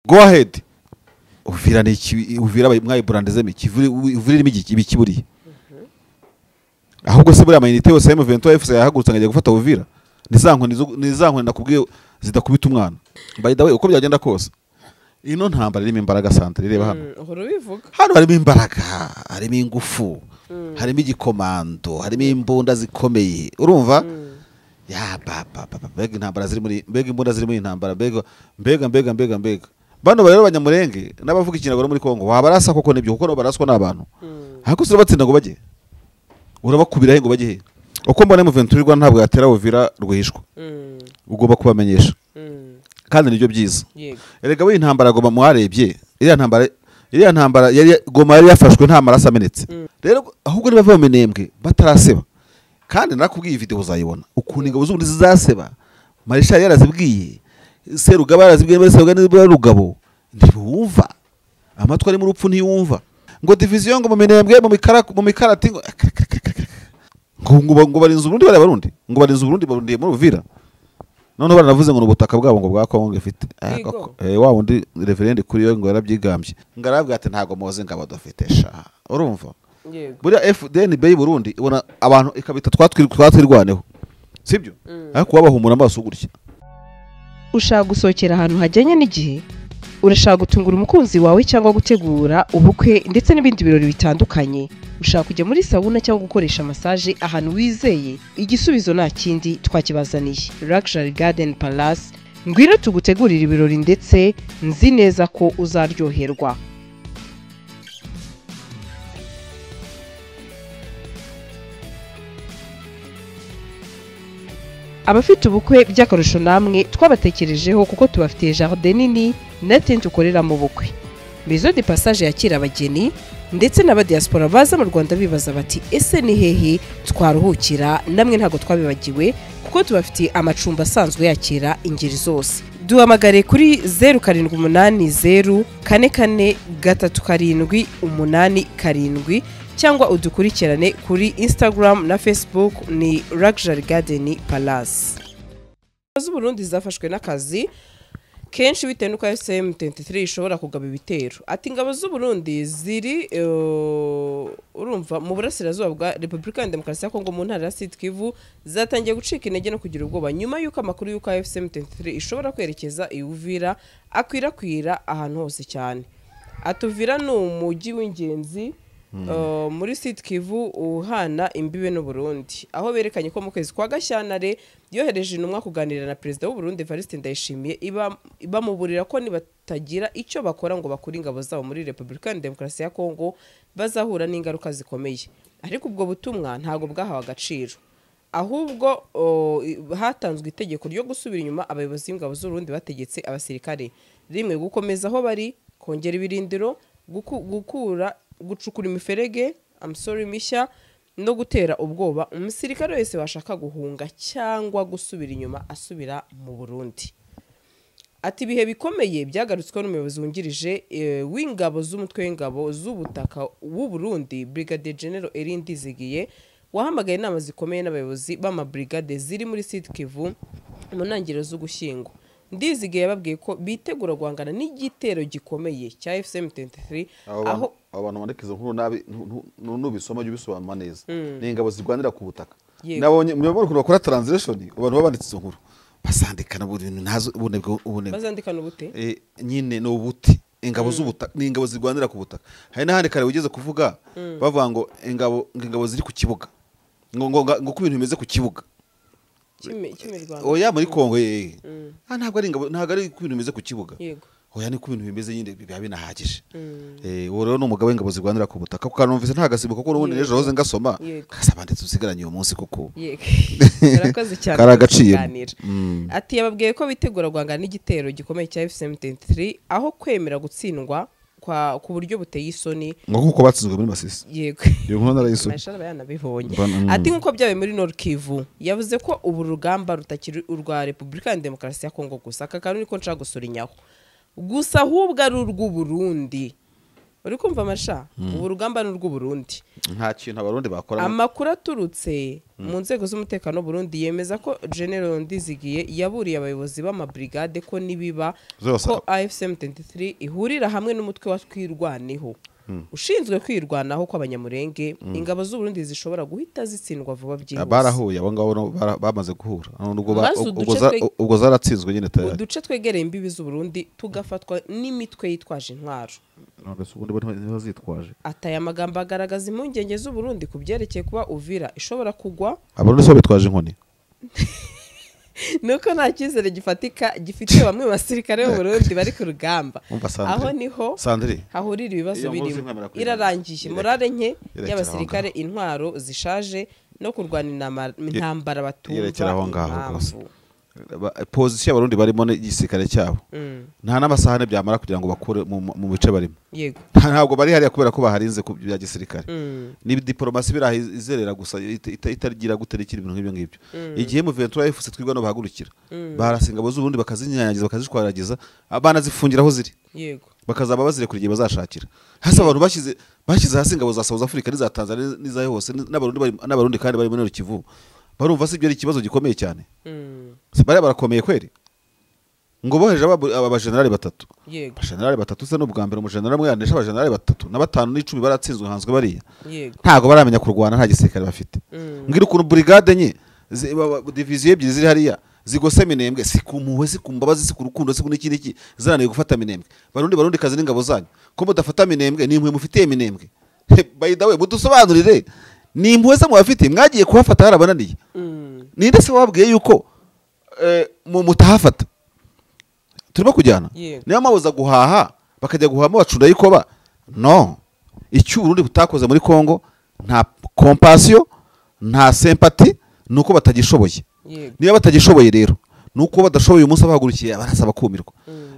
Go ahead. Uvira ni iki? Uvira mwayiburandezemo iki? Uvira irimo ibiki buriya? Ahubwo se buriya amayinite yose ya M23 FC yahagurutse ngo ajya gufata Uvira? Ni za nkoni nakubwiye zidakubita umwana. By the way, uko byagenda kose, ino ntambara irimo imbaraga santere, reba hano. Uhora ubivuga. Hano harimo imbaraga, harimo ingufu, harimo igikomando, harimo imbunda zikomeye. Urumva? Ya ba ba ba mbega intambara ziri muri, mbega imbunda ziri muri intambara, mbega mbega mbega mbega mbega. Bano rero abanyamurenge n'abavuga ikinyarwanda muri Kongo wabarasa koko nibyo, kuko baraswa n'abantu. Ariko se batsinda ngo bajye? Urabakubira he ngo bajye he? Uko mbona M23 Rwanda ntabwo yatera Uvira rwihishwa. Ugomba kubamenyesha. Kandi nibyo byiza. Erega we intambara Goma mwarebye, iriya ntambara yari Goma yari yafashwe nta maraso amenetse. Rero ahubwo niba bamenembwe bataraseba. Kandi narakubwiye video uzayibona. Ukuntu ingabo z'ubundi zizaseba. Marshal yarazibwiye, Serugaba yarazibwiye, Serugaba Rugabo ntibumva. Amatwi ari mu rupfu ntiyumva. Ngo division ngo mumenembwe mu mikara mu mikarati ngo ngo barinze Burundi, bari Barundi ngo barinze Burundi barundiye muri Uvira. None baranavuze ngo ubutaka bwabo ngo bwa Kongo ifite. Wa wundi reverend kuri yo ngo yarabyigambye. Ngarabwa ati ntago muzi ngabo dufite sha. Urumva? Buriya FDNB y'u Burundi ibona abantu ikabita twatwirwaneho. Sibyo? Ariko wabahumura amaso gutya. Ushaka gusohokera ahantu hajyanye n'igihe? Urashaka gutungura umukunzi wawe cyangwa gutegura ubukwe ndetse n'ibindi birori bitandukanye? Ushaka kujya muri sauna cyangwa gukoresha massage ahantu wizeye? Igisubizo nta kindi, twakibazaniye Luxury Garden Palace. Ngwino tugutegurira ibirori ndetse nzi neza ko uzaryoherwa. Abafite ubukwe by'akarusho namwe twabatekerejeho kuko tubafitiye jardin nini na tente ukorera mu bukwe. Maison de passage yakira abageni ndetse n'abadiaspora baza mu Rwanda bibaza bati ese ni hehe twaruhukira? Namwe ntago twabibagiwe kuko tubafitiye amacumbi asanzwe yakira ingeri zose. Duhamagare kuri 0780 44 37 87 cyangwa udukurikirane kuri Instagram na Facebook ni Luxury Garden Palace. Z'Uburundi zafashwe n'akazi kenshi bitewe nuko SM23 ishobora kugaba ibitero. Ati ingabo z'u Burundi ziri urumva mu burasirazuba bwa Republika ya Demokarasi ya Kongo mu ntara ya Sud Kivu zatangiye gucika intege no kugira ubwoba nyuma yuko amakuru yuko SM23 ishobora kwerekeza i Uvira akwirakwira ahantu hose cyane. Atuvira ni umujyi w'ingenzi muri Sud Kivu uhana imbibe n'u Burundi, aho berekanye ko mu kwezi kwa Gashyantare yohereje intumwa kuganira na perezida w'u Burundi Evariste Ndayishimiye ibamuburira ko nibatagira icyo bakora ngo bakure ingabo zabo muri Republika ya Demokarasi ya Kongo bazahura n'ingaruka zikomeye. Ariko ubwo butumwa ntago bwahawe agaciro, ahubwo hatanzwe itegeko ryo gusubira inyuma. Abayobozi b'ingabo z'u Burundi bategetse abasirikare rimwe gukomeza aho bari, kongera ibirindiro, gukura gucukura imiferege mishya no gutera ubwoba umusirikare wese washaka guhunga cyangwa gusubira inyuma asubira mu Burundi. Ati ibihe bikomeye byagarutswe n'umuyobozi wungirije w'ingabo z'umutwe w'ingabo z'ubutaka w'u Burundi Brigadier General Erindi Zigiye, wahamagaye inama zikomeye n'abayobozi b'amabrigade ziri muri Sud Kivu mu ntangiriro z'Ugushyingo. Ndizigiye yababwiye ko bitegura guhangana n'igitero gikomeye cya FCM23. Aho abantu bandika izo nkuru nabi nubisoma jya ubisobanura neza. Ni ingabo zirwanira ku butaka. Nabonye mubona ukuntu bakora translation, abantu babanditse izo nkuru basandikana ibintu ntazo ubunebwe. Bazandikana ubute? Nyine no ubute. Ingabo z'ubutaka ni ingabo zirwanira ku butaka. Hari n'ahandi kare ugeze kuvuga bavuga ngo ingabo ziri ku kibuga. Ngo ngo ibintu bimeze ku kibuga. Oya muri Kongo ntabwo ari ingabo, ntabwo ari ibintu bimeze ku kibuga. Oya ni ku bintu bimeze nyine biba binahagije. Uwo rero ni umugabo w'ingabo zirwanira ku butaka, kuko numvise nta gasibo kuko n'ubundi ejo hoze ngasoma kasaba ndetse usigaranye uyu munsi kuko. Yego. cyane. Karagaciye. Ati yababwiye ko bitegura guhangana n'igitero gikomeye cya FCM23 aho kwemera gutsindwa kwa ku buryo buteye isoni ngo kuko batsinzwe muri Masisi. Yego. Iyo nkuru narayisomye. Mashara yanabibonye. Ati nkuko byabaye muri Nord Kivu yavuze ko ubu rugamba rutakiri urwa Republika ya Demokarasi ya Kongo gusa, aka kantu niko nshaka gusura inyaho gusa, ahubwo ari urw'u Burundi. Uri kumva amasha? Ubu rugamba ni urw'u Burundi. Nta kintu abarundi bakora. Amakuru aturutse mu nzego z'umutekano Burundi yemeza ko General Ndizigiye yaburiye abayobozi b'amabrigade ko nibiba ko AFC M23 ihurira hamwe n'umutwe wa Twirwaneho ushinzwe kwirwanaho kw'abanyamurenge, ingabo z'u Burundi zishobora guhita zitsindwa vuba byihuse. Barahuye abo ngabo bamaze guhura ubwo zaratsinzwe nyine tayari. Uduce twegereye imbibi z'u Burundi tugafatwa n'imitwe yitwaje intwaro. Ataya amagambo agaragaza impungenge z'u Burundi kubyerekeye kuba Uvira ishobora kugwa. Abarundi so bitwaje inkoni. Nuko nta cyizere gifatika gifitiye bamwe mu basirikare b'u Burundi bari ku rugamba. Aho niho hahurira ibibazo birimo. Irarangiye morale nke y'abasirikare, intwaro zishaje no kurwana intambara batumva. Irekera aho ngaho rwose. Position y'abarundi barimo n'igisirikare cyabo nta n'amasahane byamara kugira ngo bakure mu bice barimo. Yego, ntabwo bari hariya kubera ko baharinze ku bya gisirikare. Ni diplomasi birahizerera gusa itagira guterekira ibintu nk'ibyo ngibyo. Igihe mu Ventura FC twigwa no bahagurukira barasa ingabo z'Uburundi bakazinyanyagiza bakazishwaragiza, abana zifungira aho ziri. Yego, bakazaba bazire kuri gihe bazashakira. Hasi abantu bashyize hasi ingabo za South Africa n'iza Tanzania n'iza hose n'abarundi kandi bari muri Kivu. Barumva si ibyo ari ikibazo gikomeye cyane. Bari barakomeye kweri. Ngo boheje aba generali batatu. Yego. Generali batatu se n'ubwa mbere umugenerali umwe yanesha aba generali batatu na batanu n'icumi baratsinzwe hanzwe bariya. Yego. Ntago baramenya kurwana, nta gisirikare bafite. Ngira ukuntu brigade nye division ebyiri ziri hariya zigose Minembwe, si ku mpuhwe, si ku mbabazi, si ku rukundo, si ku n'iki n'iki, zananiye gufata Minembwe. Barundi kazi n'ingabo zanyu. Ko mudafata Minembwe, ni impuhwe mufitiye Minembwe. By the way, mudusobanurire ni impuhwe se mwafite mwagiye kuhafata harabananiye. Ninde se wabwiye yuko mutahafata? Turimo kujyana. Niyo mabuza guhaha bakajya guhama bacunda yikoba. No. Icyo Burundi butakoze muri Kongo nta compassion, nta sympathy, nuko batagishoboye. Niba batagishoboye rero nuko badashoboye umunsi abahagurukiye barasaba kumirwa.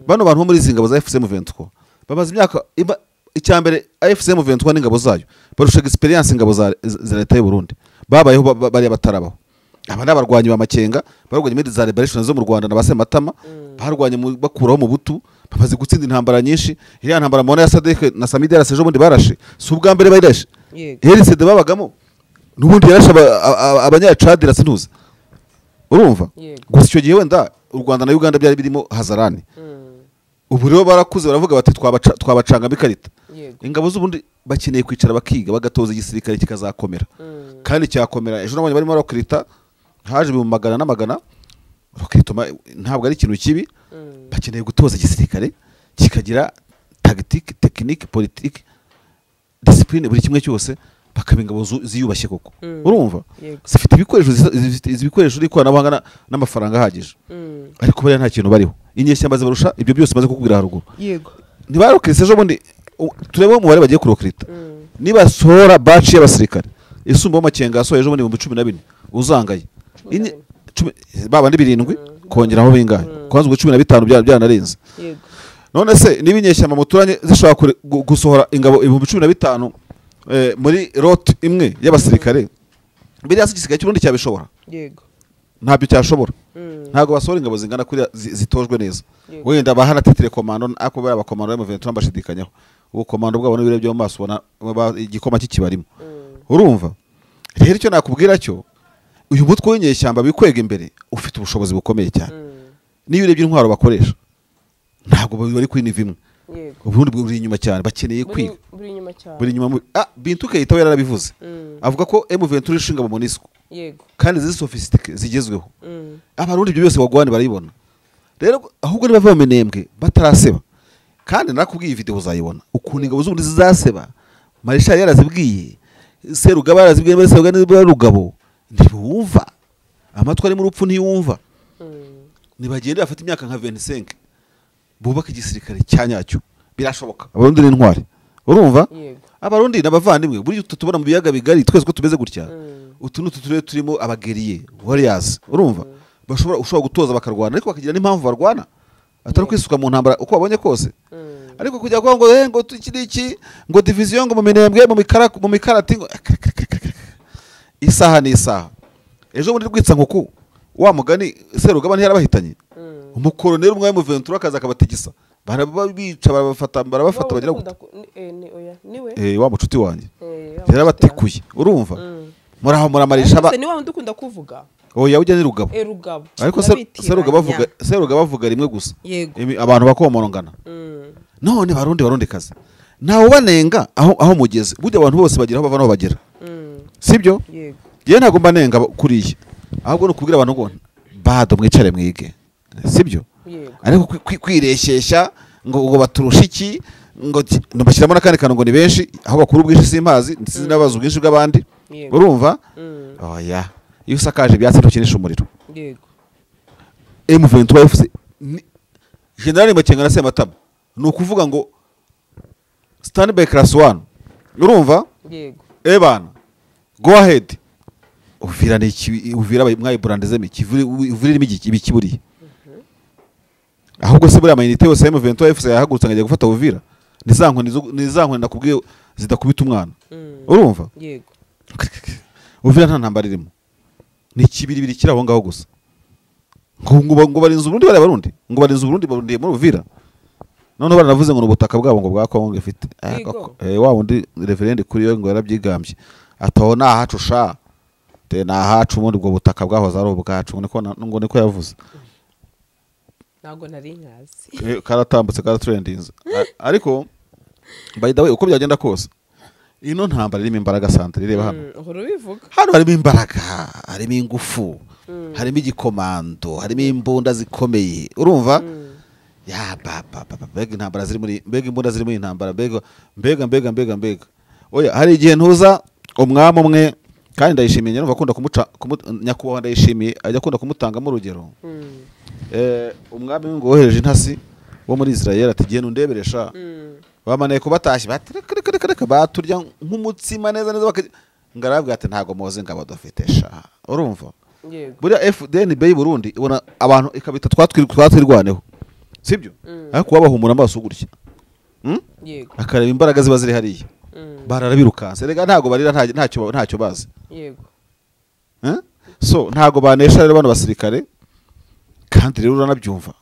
Bano bantu bo muri izi ngabo za AFC M23 bamaze imyaka icyambere AFC M23 n'ingabo zayo barusha experience ingabo za leta y'u Burundi. Babayeho bari batarabaho. Aba n'abarwanyi ba Makenga barwanye muri za liberation zo mu Rwanda na basematama barwanye bakuraho mu butu, bamaze gutsinda intambara nyinshi. Iriya ntambara mubona ya Sadek na Samidera sejo bundi barashe, si ubwa mbere bayirashe. RCD babagamo n'ubundi yarashe abanyacadira sintuza. Urumva? Gusa icyo gihe wenda u Rwanda na Uganda byari birimo hazarani. Ubu rero barakuze baravuga bati twabacanga bikarita. Ingabo z'ubundi bakeneye kwicara bakiga bagatoza igisirikare kikazakomera. Kandi cyakomera. Ejo nabonye barimo barokrita haje mu magana n'amagana, rokritoma ntabwo ari ikintu kibi. Bakeneye gutoza igisirikare kikagira tactique, technique, politique, discipline, buri kimwe cyose, bakaba ingabo ziyubashye koko. Urumva? Zifite ibikoresho, ibikoresho n'ikoranabuhanga n'amafaranga ahagije. Ariko bariya nta kintu bariho. Inyeshyamba zibarusha ibyo byose maze kukubwira haruguru. Yego. Ntibarokrise ejo bundi turebe umubare bagiye kurokrita. Niba sohora batch y'abasirikare isumba Makenga yasohoye ejo bundi 14,000 uzangaye. Baba ndi 7 kongeraho bingahe? Kwanza ubwo 15 byanarenze. Yego. None se niba inyeshyamba muturanye zishobora gusohora ingabo 15,000 muri lot imwe y'abasirikare, biriya si igisirikare cy'Uburundi cyabishobora? Yego. Ntabyo cyashobora. Ntabwo basohora ingabo zingana kuri zitojwe neza. Wenda bahana titire komando ako bari abakomando ba M23 mbashidikanyaho. Ubu komando bwabo n'ibire byo mu maso ubona igikoma kikibarimo. Urumva? Rero icyo nakubwira cyo, uyu mutwe w'inyeshyamba bikwega imbere ufite ubushobozi bukomeye cyane. Niyo urebye intwaro bakoresha ntabwo bari kuri nivo imwe. Uburundi buri inyuma cyane, bakeneye kwiga. Buri inyuma cyane. Buri inyuma. Bintu Keita yararabivuze. Avuga ko M23 ishinga mu MONUSCO. Yego. Kandi ziri sophistiqué zigezweho. Abarundi ibyo byose wagwane barayibona. Rero ahubwo niba bava Minembwe bataraseba. Kandi narakubwiye video uzayibona. Ukuntu ingabo z'Uburundi zizaseba. Marshal yarazibwiye, Serugaba yarazibwiye, muri Serugaba ni Rugabo. Ntibumva. Amatwi ari mu rupfu ntiyumva. Nibagende bafata imyaka nka 25 bubaka igisirikare cyanyacyo. Birashoboka. Abarundi ni intwari. Urumva? Abarundi n'abavandimwe buri tutubona mu biyaga bigari twese ko tumeze gutya. Utu n'utu turere turimo abageriye warriors. Urumva? Bashobora ushobora gutoza bakarwana ariko bakagira n'impamvu barwana. Atari kwisuka mu ntambara uko babonye kose. Ariko kujya kwa ngo ngo iki n'iki ngo division ngo mu Minembwe mu mikarati ngo isaha n'isaha. Ejo bundi rwitsa nkuku wa mugani Serugaba ntiyarabahitanye. Umukoroneri umwe mu Ventura akaza akabatigisa. Barabica, barabafata, barabafata bagira gute. Niwe wa mucuti wanjye yarabatikuye, urumva? Muraho muramarisha ba. Ni wa wundi ukunda kuvuga? Oya, ujya ni Rugabo. Rugabo. Ariko Serugabo avuga rimwe gusa. Abantu bakomorongana. None Barundi kazi. Ntawe ubanenga aho mugeze. Burya abantu bose bagira aho bava naho bagera. Sibyo? Yego. Yewe ntago mbanenga kuriye. Ahubwo no kubwira abantu ngo bado mwicare mwige. Sibyo? Yego. Ariko kwireshyeshya ngo baturusha iki, ngo bashyiramo n'akandi kantu ngo ni benshi, aho bakuru ubwinshi simpazi, sinabaza ubwinshi bw'abandi. Urumva? Oya. Iyo usakaje ibyatsi ntukinisha umuriro. Yego. M23 FC General Makenga na Sematama ni ukuvuga ngo stand by class 1. Urumva? Yego. Ebana. Go ahead. Uvira ni iki, Uvira mwayibrandeze miki, Uvira irimo ibikiburiye. Ahubwo se buriya amayinite yose M23 FC yahagurutse ngajya gufata Uvira. Nizankoni nakubwiye zidakubita umwana. Urumva? Yego. Uvira nta ntambara irimo. Ni ikibiribiri kiri aho ngaho gusa. Ngo barinze Uburundi, bari Abarundi. Ngo barinze Uburundi, barundiye muri Uvira. None baranavuze ngo ubutaka bwabo ngo bwa Kongo ifite. Wa wundi reverend kuri yo ngo yarabyigambye. Ataho nahacu sha. Te nahacu ubundi ubwo butaka bwahoze ari ubwacu, ngo niko yavuze. Ntago nari nkazi. Karatambutse, karatrendinze. Ariko by the way uko byagenda kose ino ntambara irimo imbaraga santre, reba hano. Uhora ubivuga. Hano harimo imbaraga, harimo ingufu, harimo igikomando, harimo imbunda zikomeye. Urumva? Ya ba mbega intambara ziri muri, mbega imbunda ziri muri intambara, mbega. Oya, hari igihe ntuza umwami umwe kandi ndayishimiye, numva akunda kumuca nyakubahwa ndayishimiye, ajya akunda kumutangamo urugero. Umwami ngo wohereje intasi wo muri Israel ati genda undeberesha. Bamaneye kubatashye batireka baturya nk'umutsima neza neza, ngarabwa ati ntago muzi ngabo dufite sha. Urumva? Yego. Buriya FDNB y'u Burundi ibona abantu ikabita twatwirwaneho. Sibyo? Ariko wabahumura amaso gutya. Yego. Akareba imbaraga ziba ziri hariya. Bararabirukanse. Rega ntago barira, ntacyo bazi. Yego. So ntago banesha rero bano basirikare. Kandi rero uranabyumva.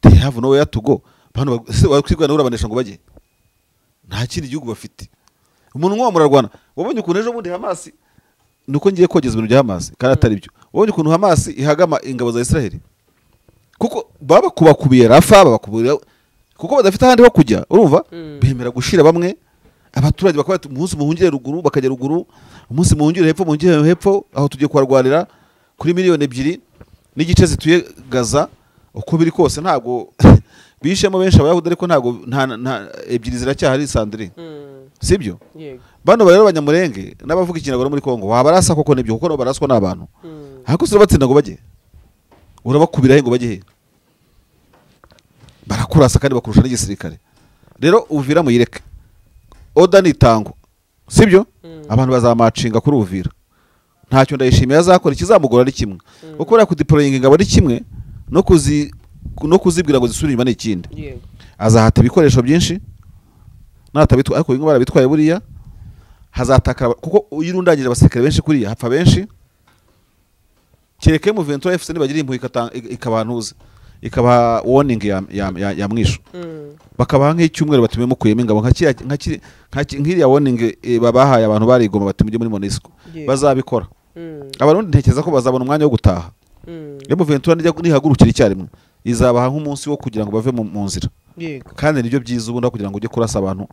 They have nowhere to go. Bano bakwirwana urabanesha ngo bajye. Nta kindi gihugu bafite. Umuntu nko murarwana. Wabonye ukuntu ejo bundi Hamas, nuko ngiye kogeza ibintu bya Hamas kandi atari byo. Wabonye ukuntu Hamas ihagama ingabo za Israel. Kuko baba kubakubiye Rafa, babakubira kuko badafite ahandi ho kujya, urumva? Bemera gushira bamwe abaturage bakaba umunsi muhungire ruguru bakajya ruguru, umunsi muhungire hepfo muhungire hepfo, aho tugiye kuharwanira kuri 2.5 miliyoni zituye Gaza. Uko biri kose ntago bishemo benshi abayahudi, ariko ntago nta ebyiri ziracyahari Sandrine. Sibyo? Yego. Bano barero abanyamurenge n'abavuga ikinyarwanda muri Kongo wabarasa koko nibyo, kuko baraswa n'abantu. Ariko sirabatsinda ngo bajye. Urabakubira he ngo bajye he? Barakurasa kandi bakurusha n'igisirikare. Rero Uvira muyireke. Oda nitango. Sibyo? Abantu bazamacinga kuri Uvira. Ntacyo ndayishimiye azakora ikizamugora ari kimwe. Kuko buriya kudeployinga ingabo ari kimwe no kuzibwira ngo zisubire inyuma ni ikindi. Yego. Azahata ibikoresho byinshi. Natabitwa ariko bimwe barabitwaye buriya hazatakara, kuko uyirundangije abasirikare benshi kuriya hapfa benshi. Kereke M23 FC nibagira impuhwe ikabantuza ikaba warning ya mwisho. Bakabaha nk'icyumweru batume mukuyemo ingabo nk'iriya warning babahaye abantu barigoma bati mujye muri MONUSCO. Bazabikora. Abarundi ntekereza ko bazabona umwanya wo gutaha. M23 nihagurukira icyarimwe izabaha nk'umunsi wo kugira ngo bave mu nzira. Yego. Kandi nibyo byiza ubundi kugira ngo ujye kurasa abantu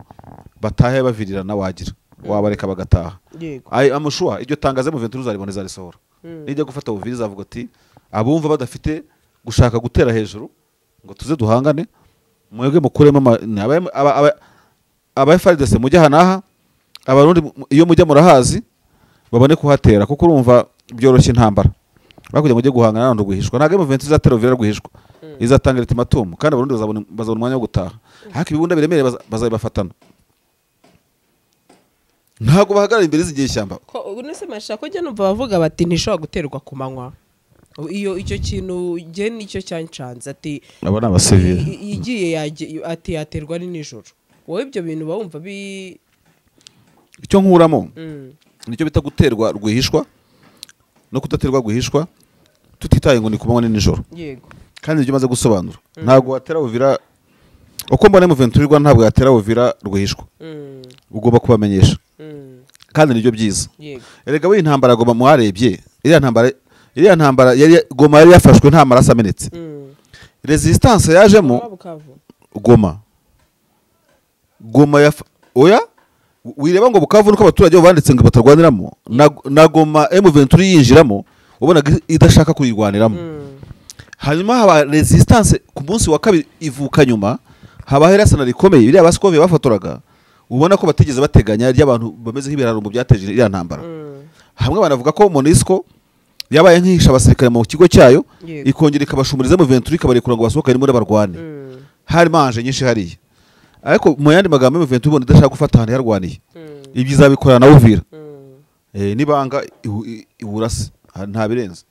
batahe bavirirana wagira wabareka bagataha. Yego. Ay amushuwa iryo tangaze M23 uzaribona izarisohora. Nijya gufata Uvira izavuga ati abumva badafite gushaka gutera hejuru ngo tuze duhangane, mwebwe mukuremo aba FARDC mujye hanaha, abarundi iyo mujya murahazi babone kuhatera, kuko urumva byoroshye intambara. Bakugira ngo ujye guhangana n'abantu rwihishwa. Ntabwo M23 izatera Uvira rwihishwa. Izatanga ultimatum kandi abarundi bazabona umwanya wo gutaha. Ariko ibibunda biremereye bazabibafatana. Ntabwo bahagarara imbere z'igishyamba. Ko unese mashaka ko jya numva bavuga bati ntishobora guterwa ku manywa. Iyo icyo kintu je nicyo cyancanze ati abo ni abasivile. Igiye ati yaterwa ni nijoro. Wowe ibyo bintu bawumva bi icyo nkuramo nicyo bita guterwa rwihishwa no kudaterwa rwihishwa, tutitaye ngo ni ku manywa ni nijoro. Yego. Kandi ibyo maze gusobanura. Ntabwo watera Uvira Uko mbona M23 Rwanda ntabwo yatera Uvira rwihishwa. Ugomba kubamenyesha. Kandi nibyo byiza. Erega we intambara Goma mwarebye, iriya ntambara yari Goma yari yafashwe nta maraso amenetse. Resistance yajemo Goma. Goma oya wireba ngo Bukavu nuko abaturage banditse ngo batarwaniramo na Goma M23 yinjiramo ubona idashaka kuyirwaniramo. Hanyuma haba resistance ku munsi wa kabiri ivuka nyuma haba herasana rikomeye biriya basikove bafotoraga ubona ko batigeze bateganya ry'abantu bameze nk'ibirarumbo byateje iriya ntambara. Hamwe banavuga ko MONUSCO yabaye nkihisha abasirikare mu kigo cyayo ikongera ikabashumuriza mu M23 ikabarekura ngo basohoke arimo barwane. Hari manje nyinshi hariya. Ariko mu yandi magambo M23 ubona idashaka gufata ahantu yarwaniye. Ibyo izabikora na Uvira. Nibanga iburase nta birenze.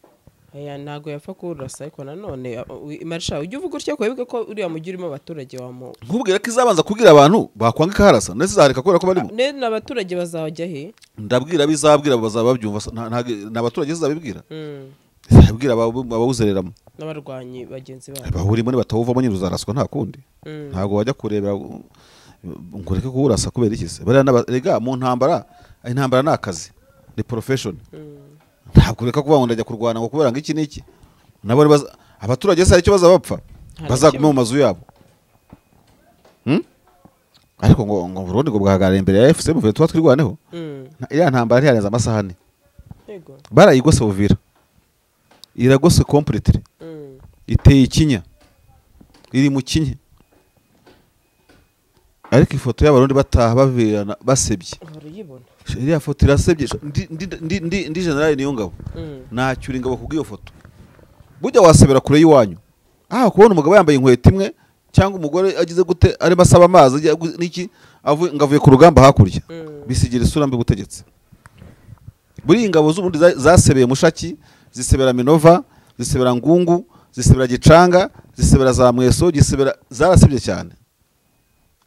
Aya ntago yapfa kurasa ariko nanone Marisha ujye uvuga utya ko ko uriya mujyi urimo abaturage wa mu nkubwira ko izabanza kubwira abantu bakwanga ikarasa ndetse zareka kubera ko barimo ne n'abaturage bazajya he ndabwira bizabwira bazaba babyumva n'abaturage zizabibwira zizabwira abawuzereramo n'abarwanyi bagenzi babo bahurimo ni batawuvamo nyine uzaraswa nta kundi ntago wajya kurebera ngo reke kuwurasa kubera iki se bariya rega mu ntambara intambara ni akazi ni profession. Ntabwo reka kuvuga ngo ndajya kurwana ngo kubera ngo iki n'iki nabo abaturage se aricyo bazabapfa bazaguma mu mazu yabo. Ariko ngo Burundi ngo bwahagarara imbere ya FC M23 twirwaneho. Iriya ntambara ntiyarenza amasaha ane. Yego barayigose Uvira iragose completely. Iteye ikinya iri mu kinya. Ariko ifoto y'abarundi bataha bavirana basebye. Iriya foto irasebye ndi general niyo ngabo. Nacyura ingabo kubw'iyo foto. Burya wasebera kure y'iwanyu. Ah kubona umugabo yambaye inkweto imwe cyangwa umugore agize gute arimo asaba amazi n'iki ngavuye ku rugamba hakurya. Bisigira isura mbi butegetsi. Buri ingabo z'ubundi zasebeye Mushaki, zisebera Minova, zisebera Ngungu, zisebera Gicanga, zisebera za Mweso, gisebera zarasebye cyane.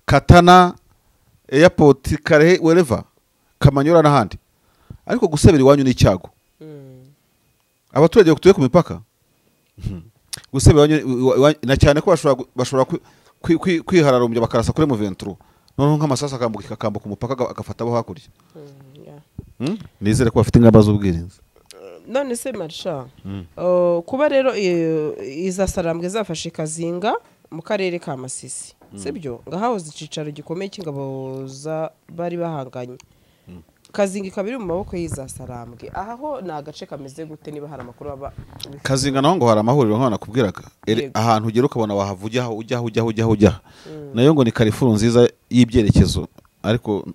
Katana, airport, Karehe, wherever, Kamanyora n'ahandi. Ariko gusebera iwanyu ni icyago. Abaturage batuye ku mipaka gusebera iwanyu na cyane ko bashobora kwihararumbya bakarasa kuri M23. Noneho nk'amasasa akambuka umupaka agafata abo hakurya. Nizere ko bafite ingamba z'ubwirinzi. None se Marisha, kuba rero iza Sarambwe zafashe Kazinga mu karere ka Masisi. Sibyo ngahahoze icicaro gikomeye cy'ingabo za bari bahanganye. Kazinga ikabiri mu maboko y'iza Sarambwe. Aha ho ni agace kameze gute niba hari amakuru aba Kazinga naho ngo hari amahuriro nk'aho nakubwiraga. Ahantu ugera ukabona wahavuja ujya ujya ujya ujya. Nayo ngo ni Carrefour nziza y'ibyerekezo ariko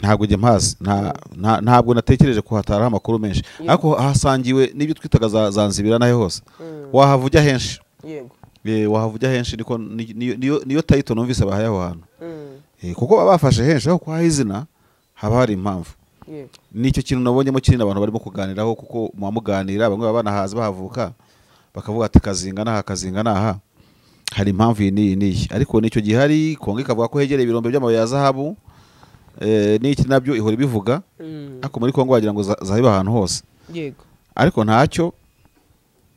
ntabwo njye mpazi ntabwo natekereje kuhatara amakuru menshi. Ariko hasangiwe n'ibyo twitaga za Nzibira nahe hose. Wahavuja henshi. Yego. Wahavuja henshi niko niyo title numvise bahaye aho hantu. Kuko babafashe henshi aho kwa izina haba hari impamvu. Nicyo kintu nabonyemo kinini abantu barimo kuganiraho kuko muamuganira bamwe babana haza bahavuka bakavuga ati Kazinga naha Kazinga naha hari impamvu iyi niyi niyi. Ariko nicyo gihari Kongo ikavuga ko hegereye ibirombe by'amabuye ya zahabu n'iki nabyo ihora ibivuga. Ariko muri Kongo wagira ngo zahiba ahantu hose. Yego. Ariko ntacyo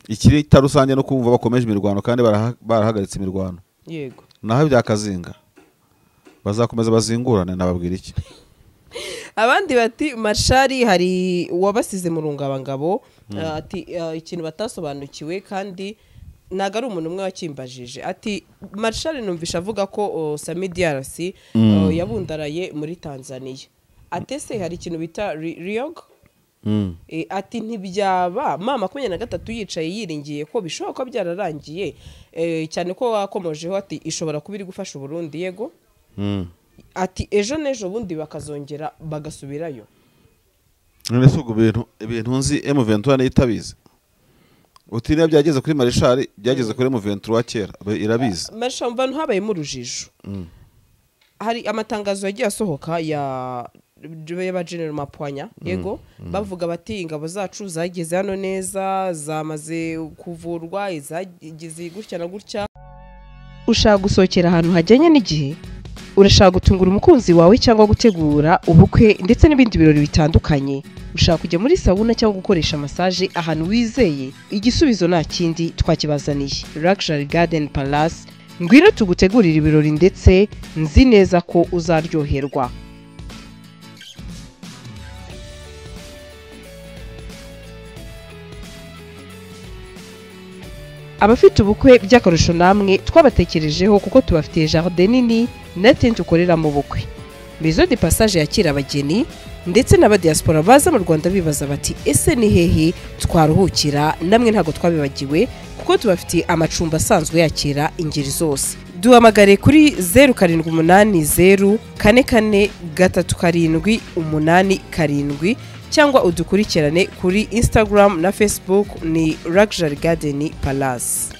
ikiri tarusange no kumva bakomeje imirwano kandi barahagaritse imirwano. Yego. Naho bya Kazinga bazakomeza bazingurane nababwira iki. Abandi bati Marshali hari uwabasize mu rungabangabo ati ikintu batasobanukiwe kandi ntago ari umuntu umwe wakimbajije. Ati Marshali numvisha avuga ko Sami DRC yabundaraye muri Tanzania. Atese hari ikintu bita Riog. Ati ntibyaba mama 23 yicaye yiringiye ko bishoboka ko byararangiye cyane ko wakomojeho ati ishobora kuba iri gufasha Burundi. Yego. Ati ejo nejo bundi bakazongera bagasubirayo. None se ubwo ibintu nzi M23 nitabizi. Uti niba byageze kuri Marshal byageze kuri M23 kera irabizi. Marshal mva ntabaye mu rujijo. Hari amatangazo yagiye asohoka ya ba General Mapwanya. Yego. Bavuga bati ingabo zacu zageze hano neza zamaze kuvurwa izagize gutya na gutya. Ushaka gusohokera ahantu hajyanye n'igihe, urashaka gutungura umukunzi wawe cyangwa gutegura ubukwe ndetse n'ibindi birori bitandukanye, ushaka kujya muri sauna cyangwa gukoresha massage ahantu wizeye, igisubizo nta kindi twakibazaniye. Luxury Garden Palace Ngwino tugutegurire ibirori ndetse nzi neza ko uzaryoherwa. Abafite ubukwe by'akarusho namwe twabatekerejeho kuko tubafitiye jardin nini na tente ukoreramo ubukwe. Maison de Passage yakira abageni ndetse n'abadiaspora baza mu Rwanda bibaza bati ese ni hehe twaruhukira? Namwe ntabwo twabibagiwe kuko tubafitiye amacumbi asanzwe yakira ingeri zose. Duhamagare kuri 0780 44 37 87 cyangwa udukurikirane kuri Instagram na Facebook ni Luxury Garden Palace.